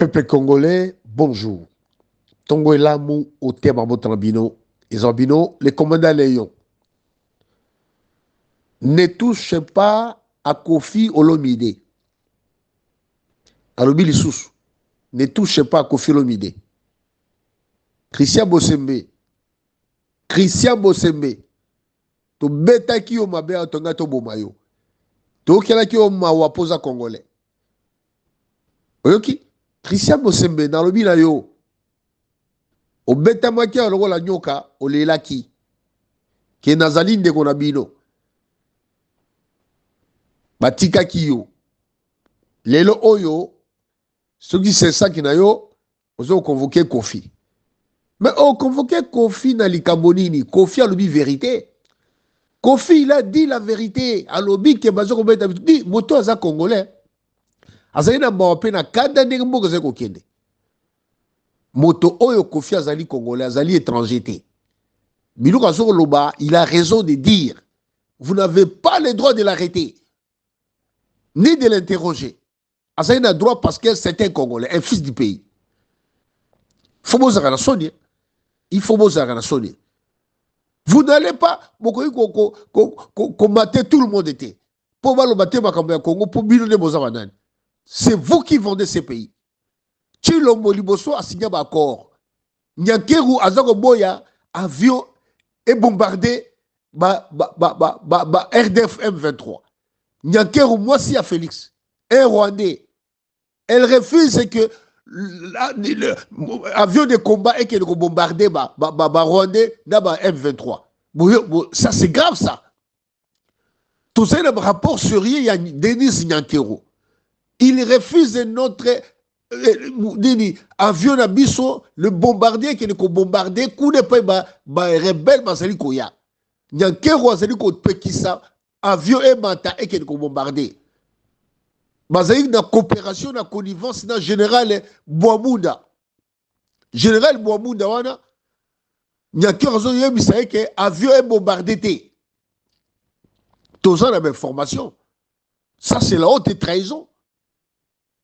Peuple congolais, bonjour. Tongo elamu otema botana bino. Eza bino le commandant Léon. Ne touche pas à Koffi Olomide. Alobi lisusu. Ne touche pas à Koffi Olomide. Christian Bosembe. Christian Bosembe. Tobetaki yo mabe awa tonga toboma yo. Toyokelaki yo mawa mpo oza congolais. Oyoki? Christian Bosembe nalobi na yo. Obetamaki awa lokola nyoka olelaki. Ke nazali ndeko na bino. Batikaki yo. Lelo oyo soki sesaki na yo ozo convoquer Koffi. Mais o convoquer Koffi na likambo nini? Koffi alobi vérité. Koffi il a dit la vérité. Alobi ke bazo kobeta di moto aza congolais. Azali na mawa pe na kanda ndenge mboka ezali kokende. Moto oyo Koffi azali congolais, azali étranger te. Biloko azo koloba, il a raison de dire. Vous n'avez pas le droit de l'arrêter ni de l'interroger. Azali na droit parce que c'est un Congolais, un fils du pays. Faut bozalaka na soni. Il faut bozalaka na soni. Vous n'allez pas bokoki ko tout le monde te. Po baloba te makambo ya Congo po bino nde boza banani. C'est vous qui vendez ces pays. Tshilombo liboso asigna ba accord. Nyankeru aza koboya avion e bombarder ba, ba, ba, ba, ba, ba RDF M23. Nyankeru mwasi ya Félix, un Rwandais. Elle refuse que l'avion de combat et que bombarder ba, ba, ba, ba Rwandais na ba M23. Bon, ça c'est grave ça. Tout ça, le rapport sérieux, il y a Denis Nyankeru. Il refuse notre nini avion na biso le bombardier ekende kobombarde kuna epai barebele bazali koya. Nyankeru azali kopekisa avion emata ekende kobombarde. Bazali na coopération na connivence na général Bwamunda. Général Bwamunda wana Nyankeru azoyebisa ye ke avion ebombarde te. Toza na bainformation. Ça c'est la haute trahison.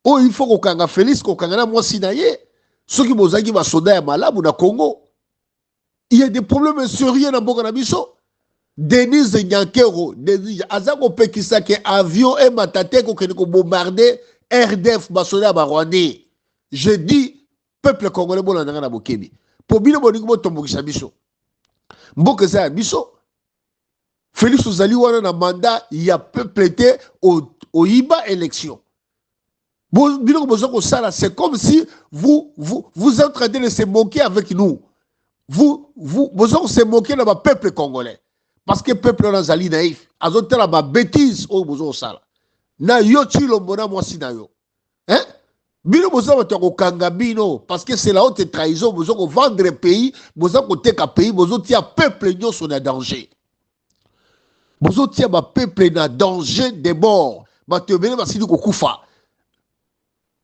Oyo il faut kokanga Félix, kokanga na mwasi na ye. Soki bozalaki basoda ya malamu na Congo. Il y a des problèmes sérieux na mboka na biso. Denise Nyankero, Denise aza kopekisa ke avion emata te kokende kobombarde RDF basoda ya barwandais. Je dis peuple congolais bolanda nga na bokebi. Po bino bolingi botombokisa biso. Mboka eza ya biso. Félix ozali wana na mandat ya peuple te, oyiba élection. Biloko boza kosala, c'est comme si vous, vous, vous êtes en train de se moquer avec nous. Vous, vous, boza se moquer na ba peuple congolais. Parce que peuple wana azali naïf. Azotala ba bêtise oyo boza kosala. Na yo Tshilombo na mwasi na yo. Hein? Bino boza bato ya kokanga bino parce que c'est la haute trahison. Boza kovendre pays, boza koteka pays, bozotia peuple nyonso na danger. Bozotia ba peuple na danger de mort. Bato ebele basili kokufa.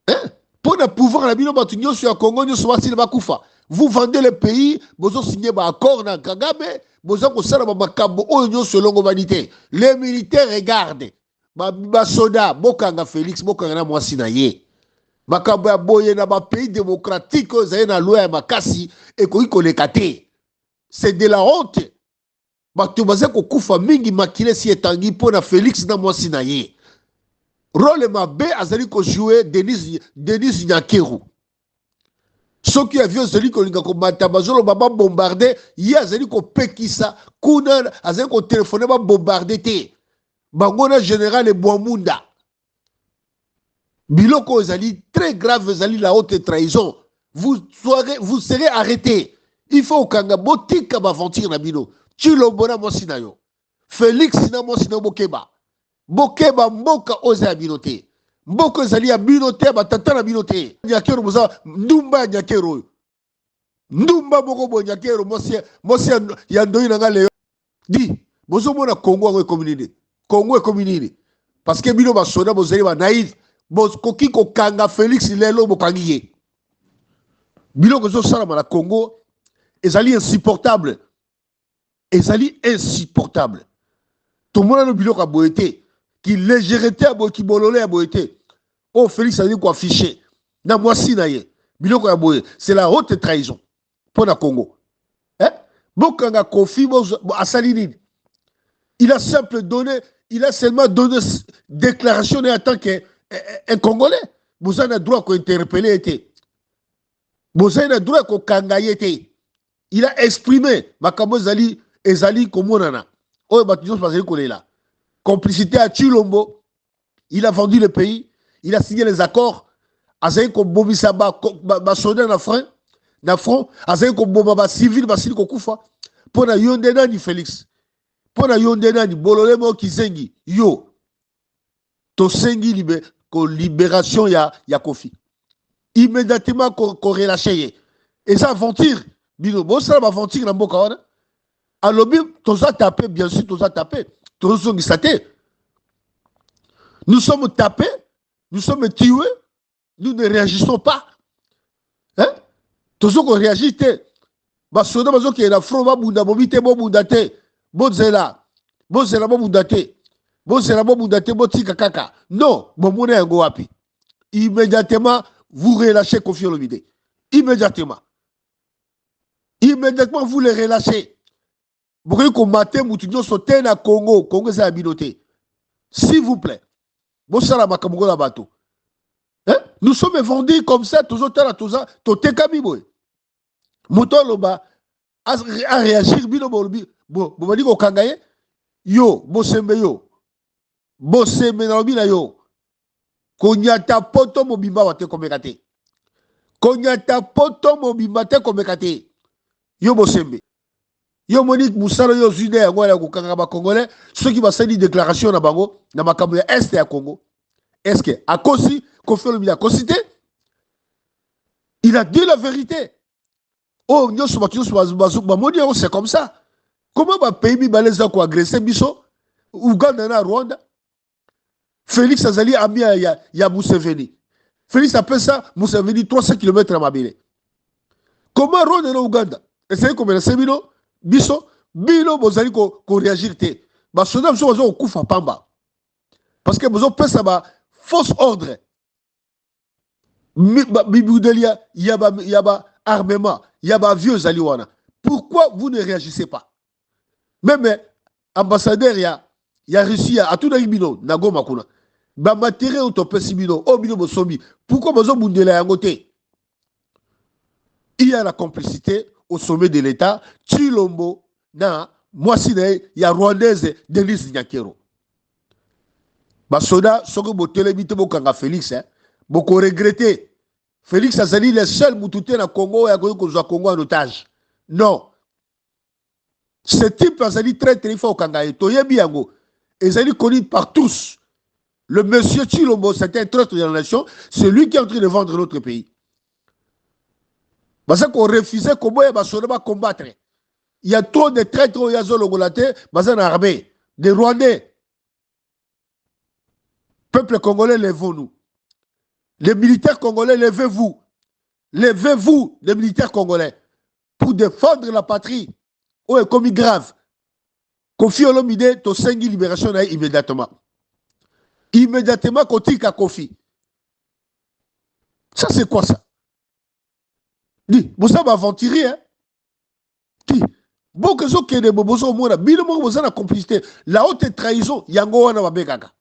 Hein? Mpo na pouvoir na bino bato nyonso ya Congo nyonso basili bakufa. Vous vendez le pays, bozo signer ba accord na Kagame, boza kosala ba makambo oyo nyonso elongo bani te. Les militaires regardent. Basoda bokanga Félix, bokanga na mwasi na ye. Makambo ya boye na ba pays démocratique oyo ezali na loi ya makasi ekoki koleka te. C'est de la honte. Bato baza kokufa mingi, makila esi etangi mpo na Félix na mwasi na ye. Rôle mabe azali kojouer Denis Nyakeru. Soki avion ezali kolinga komata, bazoloba babombarde, ye azali kopekisa kuna, azali kotelefone babombarde te. Bango na général Bwamunda. Biloko ezali très grave, ezali la haute trahison. Vous serez arrêté. Il faut okanga botika baventure na bino. Tshilombo na mwasi na yo. Félix na mwasi na yo bokeba. Bokeba mboka oyo eza ya bino te. Mboka ezali ya bino te, batata na bino te. Nyakeru boza ndumba ya Nyakeru oyo. Ndumba moko boye Nyakeru mwasi ya ndoi na nga leo. Di bozomona Congo yango ekomi nini? Congo ekomi nini? Parce que bino basoda bozali ba naïf. Bokoki kokanga Félix lelo bokangi ye. Biloko ezosalama na Congo ezali insupportable. Ezali insupportable. Tomonano biloko ya boye te. Ki légèreté ya boye, ki bolole ya boye te. Oyo Félix azali koafficher. Na mwasi na ye. Biloko ya boye, c'est la haute trahison mpo na Congo. Eh? Bokanga Koffi bo, asali nini? Il a simple donné, il a seulement donné déclaration en tant que un Congolais. Boza na droit ko interpeller ye te. Boza na droit kokanga ye te. Il a exprimé makambo ezali ezali komonana. Oyo bato nyonso bazali kolela. Complicité ya Tshilombo, il a vendu le pays, il a signé les accords, azali kobomisa basoda ba, ba na frein na front, azali koboma ba civil basili kokufa mpo na yo nde nani Felix? Mpo na yo nde nani bolole moko kizengi yo? Tosengi libe, ko liberation ya, ya Koffi immédiatement, ko, ko relâcher ye. Eza aventure, bino bosala ba aventure na mboka wana. Alobi toza tape, bien sûr toza tape, tozongisa te. Nous sommes tapés, nous sommes tués, nous ne réagissons pas, hein? Tozo ko réagir te. Basoda bazokende na front, babunda, bobi te, bobunda te, bozela, bozela, bobunda te, bozela, bobunda te, botika kaka. Non, bomona yango wapi? Immédiatement, vous relâchez Koffi Olomide immédiatement, immédiatement vous le relâchez. Bokoki komate mutu nyonso te na Congo. Congo eza ya bino te. S'il vous plaît, bosala makambo ngo na bato, hein? Nous sommes vendus comme ça, tozotala, toza totekami boye. Moto aloba, aréagir, bino bolobi bobandi kokanga ye. Yo Bosembe, yo Bosembe, nalobi na yo, konyata poto mobimba awa te, komeka te, konyata poto mobimba te, komeka te. Yo Bosembe, yo moni mosala oyo ozwi nde yango wana ya kokangaka Bacongolais soki basali déclaration na bango na makambo ya Est ya Congo. Est ce que akosi? Koffi Olomide akosi te, il a dit la vérité. Oyo nyonso bato nyonso bamoni yango, c'est comme ça. Comment bapays mibale eza koagresser biso, Uganda na Rwanda? Félix azali ami ya Museveni. Félix apesa Museveni 300 km ya mabele. Comment Rwanda na Uganda ezali komenacer bino, biso, bino bozali koréagir te? Basoda biso baza kokufa pamba parce que bozopesa ba fausse ordre. Bibundeli ya ba armement, ya ba avion ezali wana. Pourquoi vous ne réagissez pas? Même ambassadeur ya Russie atunaki bino na Goma kuna, bamatériel oyo topesi bino, oyo bino bosombi, pourquoi bozobundela yango te? Il y a la complicité au sommet de l'État, Tshilombo na mwasi na ye ya Rwandaise, Denise Nyakeru. Basoda, soki botelemi te, bokanga Félix, eh, bokoregretter. Félix azali le seul mutu te na Congo oyo akoki kozwa Congo en otage. Non, ce type azali traître, il faut okanga ye. Toyebi yango, ezali connu par tous. Le monsieur Tshilombo, c'est un traître de la nation, c'est lui qui est en train de vendre notre pays. Baza korefuser, koboya basoda bacombattre. Il y a trop de traîtres oyo azolongola te, baza na armée, des Rwandais. Peuple congolais, levons-nous. Les militaires congolais, levez-vous. Levez-vous, les militaires congolais, pour défendre la patrie. Oyo ekomi grave. Koffi Olomide, tosengi libération na ye immédiatement. Immédiatement, kotika Koffi. Ça, c'est quoi ça? Di, boza baaventurier, hein? Ti boka ezokende bo, bozomona bino moko boza na complicité, la haute trahison. Yango wana babengaka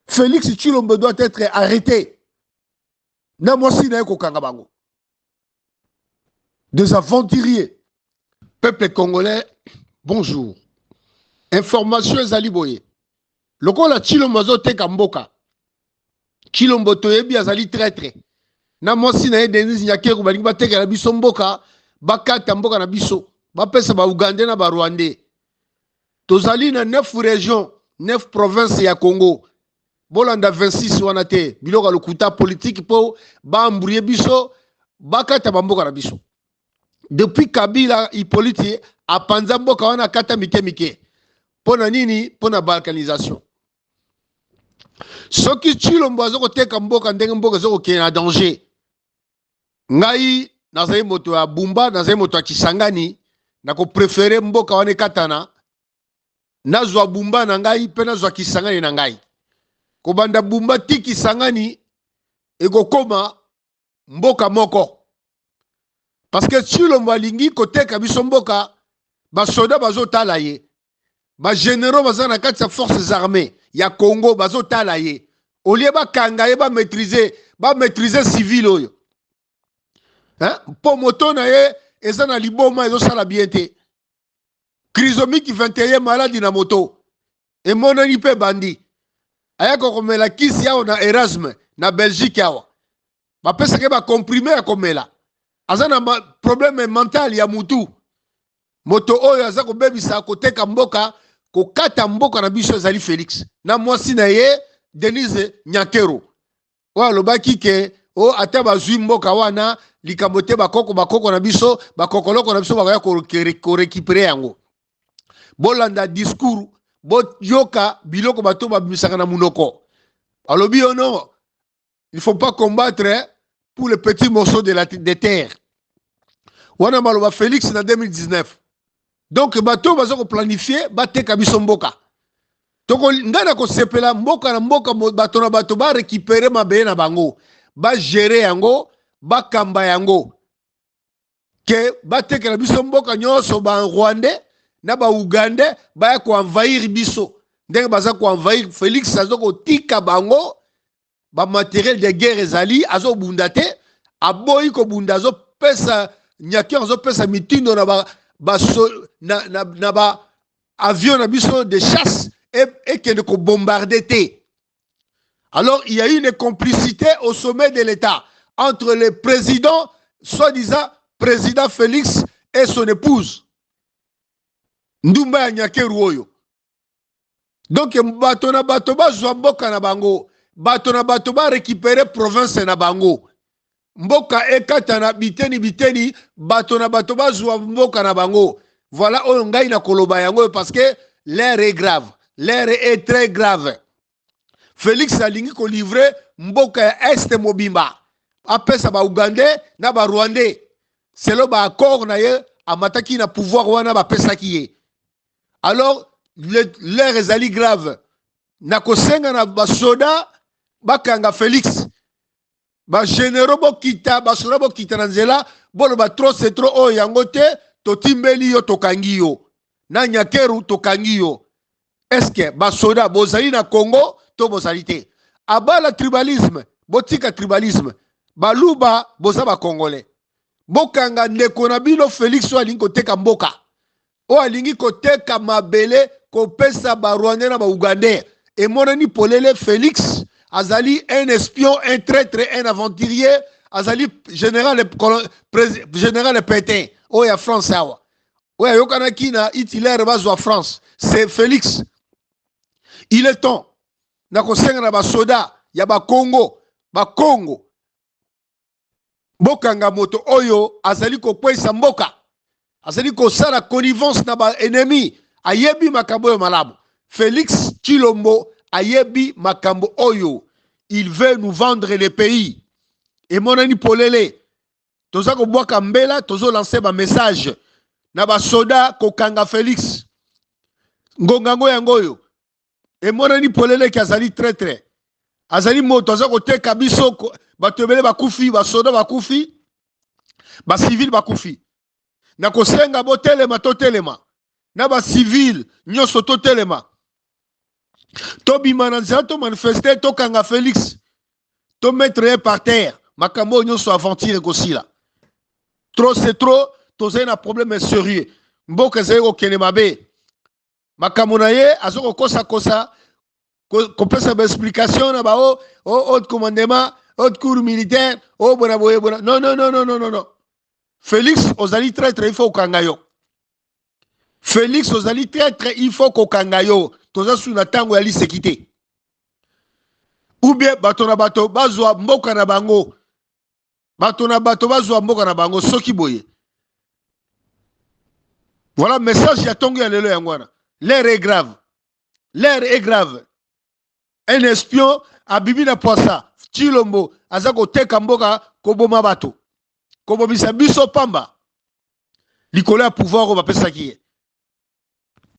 Félix Tshilombo doit être arrêté na mwasi na ye, kokanga bango, des aventuriers. Peuple congolais, bonjour. Information ezali boye: lokola Tshilombo azoteka mboka, Tshilombo toyebi azali traître na mwasi na ye Denise Nyakeru, balingi batekela biso mboka, bakata mboka na biso, bapesa Baugandais na Barwandais. Tozali na 9 région, 9 province ya Congo. Bolanda 26 wana te, biloko ya lokuta politike mpo baembrouiller biso, bakata bamboka na biso. Depuis Kabila Hippolyte apanza mboka wana, akata mike mike. Mpo na nini? Mpo na balkanisation. Soki Tshilombo aza koteka mboka ndenge mboka eza kokende na danger, ngai nazali moto ya Bumba, nazali moto ya Kisangani, nakopréférer mboka wana ekatana, nazwa Bumba na ngai mpe nazwa Kisangani na ngai. Kobanda Bumba ti Kisangani ekokoma. Mboka moko. Parce que Tshilombo alingi koteka biso mboka, basoda bazotala ye. Ba généraux baza na kati ya forces armées ya Congo bazotala ye. Au lieu bakanga ye, ba maîtriser, ba maîtriser civil oyo. Hein? Po moto na ye eza na liboma ezosala bien te. Trisomique 21 maladi na moto. Emonani mpe bandi. Ayaka komela kisi awa na Erasme na Belgique awa. Bapesaka ye ba comprime ya komela. Aza na problème mental ya mutu. Moto oyo aza kobebisa koteka mboka, kokata mboka na biso ezali Felix na mwasi na ye Denise Nyakeru. Oyo alobaki ke o oh, ata bazwi mboka wana likambo te, bakoko bakoko na biso bakokoloko na biso bakoya korekipere yango. Bolanda discours, boyoka biloko bato babimisaka na munoko. Alobi yo non, il faut pas combattre pour le petit morceau de la de terre. Wana maloba Félix na 2019. Donc bato baza koplanifie bateka biso mboka. Toko ngai na kosepela mboka na mboka bato na bato ba récupérer mabele na bango, ba gérer yango, bakamba yango. Ke batekela biso mboka nyonso ba Rwandais na ba Ougandais baya ko envahir biso. Ndenge baza ko envahir Félix azo kotika bango ba materiel de guerre ezali azobunda te, aboyi kobunda, azopesa Nyakeru, azopesa mitindo na ba, ba so, na, na, na ba avion na biso de chasse ekende kobombarde te. Alors il y a une complicité au sommet de l'État entre le président, soi-disant président Félix, et son épouse ndumba ya Nyakeru oyo. Donc bato na bato bazwa mboka na bango, bato na bato ba récupérer province na bango, mboka ekatana biteni biteni, bato na bato bazwa mboka na bango. Voilà oyo ngai na koloba yango parce que l'heure est grave, l'heure est très grave. Félix alingi kolivre mboka ya Est mobimba, apesa ba Ougandais na ba Rwandais selon ba accord na ye amataki na pouvoir wana bapesaki ye. Alors l'heure ezali grave. Nakosenga na basoda bakanga Félix, ba généraux bokita, basoda bokita na nzela, boloba trop c'est trop, oyo yango te, totimbeli yo, tokangi yo na Nyakeru, tokangi yo. Est-ce basoda bozali na Congo to bozali te? Abala tribalisme, botika tribalisme. Baluba boza bacongolais, bokanga ndeko na bino Félix oyo alingi koteka mboka, oyo alingi koteka mabele kopesa ba Rwandais na ba Ougandais. Emonani polele, Félix azali un espion, un traître, un aventurier. Azali général, général Pétain oyo ya France awa, oyo ayokanaki na Hitler bazwa France, c'est Félix. Il est temps na kosenga na basoda ya bakongo, bakongo bokanga moto oyo azali kokweyisa mboka, azali kosala connivence na baennemi. Ayebi makambo oyo malamu. Félix Tshilombo ayebi makambo oyo. Il veut nous vendre le pays. Emonani polele. Toza kobwaka mbela, tozolancer bamessage na basoda kokanga Félix. Ngongango yango oyo emonani polele ke azali traître, azali moto aza koteka biso. Bato ebele bakufi, basoda bakufi, bacivile bakufi. Na kosenga botelema, totelema na bacivile nyonso, totelema, tobima na nzela, tomanifeste, tokanga Félix, tomettre ye par terre. Makambo oyo nyonso aventure ekosila. Trop c'est trop. Tozali na problème sérieux, mboka ezali kokende mabe. Makambo na ye aza kokosakosa, kopesa baexplication na bao haut commandement, haute cour militaire oyo bona boye bona. Non, non, non, non, non, non, non. Félix ozali traître, il faut kokanga yo. Félix ozali traître, il faut kokanga yo. Toza su na ntango ya liseki te. Ou bien bato na bato bazwa mboka na bango, bato na bato bazwa mboka na bango. Soki boye, voilà message ya ntongo ya lelo yango wana. L'heure est grave, l'heure est grave. Un espion abibi na poisa. Tshilombo aza koteka mboka, koboma bato, kobomisa biso pamba likolo ya pouvoir oyo bapesaki ye.